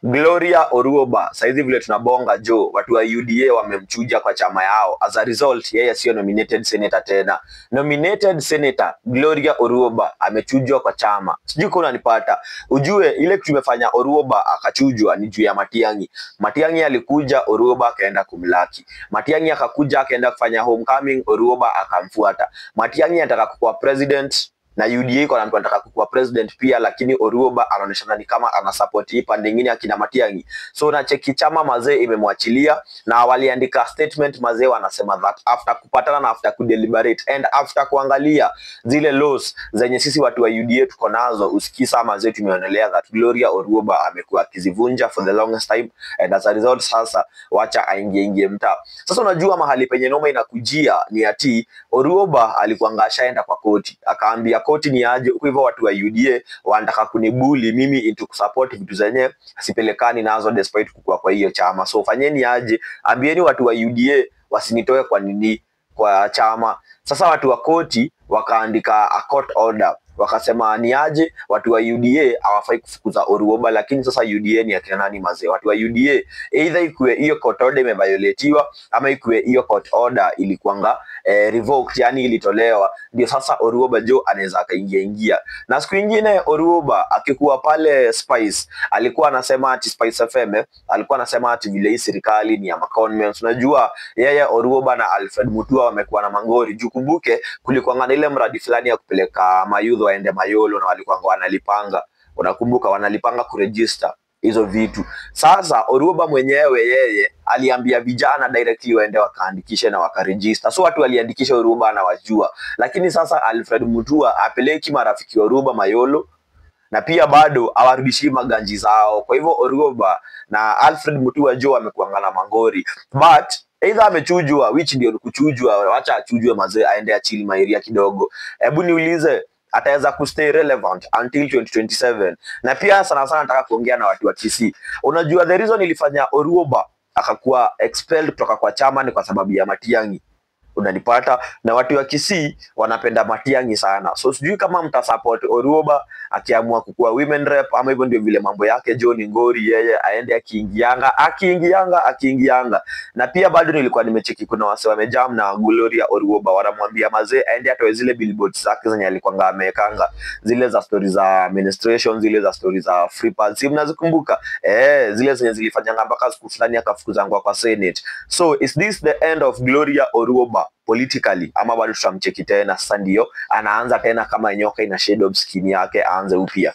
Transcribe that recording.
Gloria Orwoba saizi vile tunabonga jo, watu wa UDA wamemchuja kwa chama yao. As a result, yeye sio nominated senator tena. Nominated senator Gloria Orwoba amechujwa kwa chama. Sijui kama unanipata. Ujue ile kitu imefanya Orwoba akachujwa ni juu ya Matiang'i. Matiang'i alikuja, Orwoba akaenda kumlaki. Matiang'i akakuja akaenda kufanya homecoming, Orwoba akamfuata. Matiang'i anataka kukuwa president na UDA iko na mtu anataka kukuwa president pia, lakini Orwoba anaonyeshana ni kama ana support hii pande nyingine akina Matiang'i. So na cheki chama mazee imemwachilia na waliandika statement mazee, wanasema that after kupatana na after kudeliberate and after kuangalia zile laws zenye sisi watu wa UDA tuko nazo, usikisa mazee, tumeonelea that Gloria Orwoba amekuwa akizivunja for the longest time and as a result sasa wacha aingie ingie mtaa. Sasa unajua mahali penye noma inakujia ni ati Orwoba alikuwa ashaenda kwa koti, akaambia koti ni aje huko hivyo, watu wa UDA wanataka kunibully mimi into kusupport vitu zenye sipelekani nazo despite kukua kwa hiyo chama. So fanyeni aje, ambieni watu wa UDA wasinitoe kwa nini kwa chama. Sasa watu wa koti wakaandika a court order, wakasema ni aje watu wa UDA hawafai kufukuza Orwoba, lakini sasa UDA ni akina nani mazee? Watu wa UDA either ikuwe hiyo court order imeviolatiwa ama ikuwe hiyo court order ilikuanga revoked, yani ilitolewa, ndio sasa Orwoba jo anaweza akaingia ingia. Na siku ingine Orwoba akikuwa pale Spice alikuwa anasema ati Spice FM alikuwa anasema ati vile hii serikali ni ya maconmen. Unajua yeye Orwoba na Alfred Mutua wamekuwa na mangori juu, kumbuke kulikuwa na ile mradi fulani ya kupeleka mayouth waende Mayolo na walikuwa wanalipanga, unakumbuka, wanalipanga kuregister hizo vitu. Sasa Orwoba mwenyewe yeye aliambia vijana directly waende wakaandikishe na wakaregister. So watu waliandikisha, Orwoba anawajua, lakini sasa Alfred Mutua apeleki marafiki wa Orwoba Mayolo na pia bado hawarudishi maganji zao. Kwa hivyo Orwoba na Alfred Mutua jo wamekuanga na mangori, but either amechujwa, which ndio ni kuchujwa, wacha achujwe mazee, aende achill maeria kidogo. Hebu niulize, ataweza kustay relevant until 2027? Na pia sana sana nataka kuongea na watu wa Kisii. Unajua the reason ilifanya Orwoba akakuwa expelled kutoka kwa chama ni kwa sababu ya Matiang'i, unanipata? Na watu wa Kisii wanapenda Matiang'i sana, so sijui kama mtasupport Orwoba akiamua kukuwa women rep ama hivyo ndio vile mambo yake. John Ngori yeye aende akiingianga akiingianga akiingianga. Na pia bado nilikuwa nimecheki kuna wase wamejam na Gloria Orwoba, wanamwambia mazee aende atoe zile billboards zake zenye alikuwa amewekanga, zile za stories za administration, zile za stories za free pads, si mnazikumbuka? Zile zenye zilifanyanga mpaka siku fulani akafukuzangwa kwa Senate. So is this the end of Gloria Orwoba politically ama bado tutamcheki tena? Sasa ndio anaanza tena kama nyoka ina shed of skin yake, aanze upya.